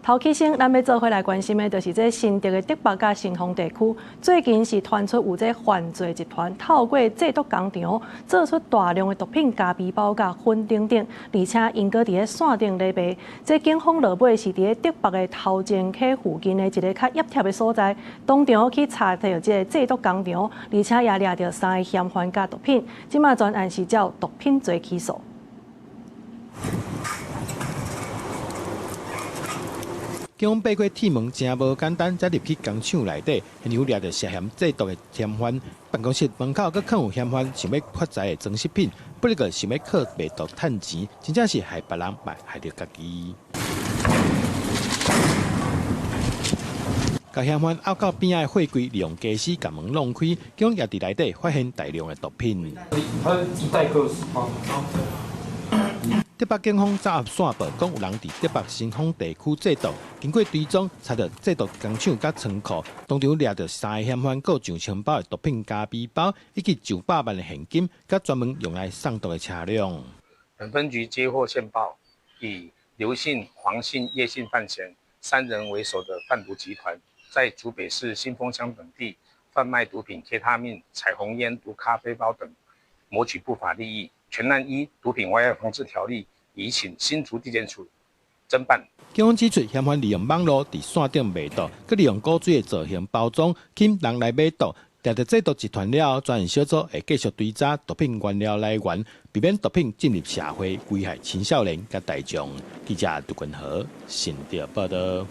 頭起先，咱欲做伙來關心的，就是這新竹的竹北佮新豐地區，最近是傳出有這犯罪集團透過製毒工廠做出大量的毒品咖啡包佮粉等等，而且𪜶閣佇咧線頂咧賣。這警方落尾是佇咧竹北的頭前溪附近的一个較掩貼的所在，當場去查著這個製毒工廠，而且也掠著三个嫌犯佮毒品，這馬全案是照毒品罪起訴。警方爬過鐵門誠無簡單，才入去工廠內底，現場掠著涉嫌製毒的嫌犯。辦公室門口閣囥有嫌犯想欲發財的裝飾品，不過想欲靠賣毒趁錢，真正是害別人，嘛害著家己。共嫌犯漚到邊仔的貨櫃，利用家私共門弄開，警方也佇內底發現大量的毒品。竹北警方早暗線報，講有人佇竹北新豐地區製毒，經過追蹤，查著製毒工廠佮倉庫，當場掠著三个嫌犯，閣上千包的毒品咖啡包，以及上百萬的現金，佮專門用來送毒的車輛。本分局接獲線報，以劉姓、黃姓、葉姓犯嫌三人為首的販毒集團，在竹北市新豐鄉等地販賣毒品 K 他命、彩虹煙、毒咖啡包等，謀取不法利益。全案依毒品危害防治條例，移請新竹地檢署偵辦。警方指出，嫌犯利用網路佇線頂賣毒，閣利用古錐的造型包裝，吸引人來買毒。掠著製毒集團了後，專案小組會繼續追查毒品原料來源，避免毒品進入社會，危害青少年佮大眾。記者杜君和新竹報導。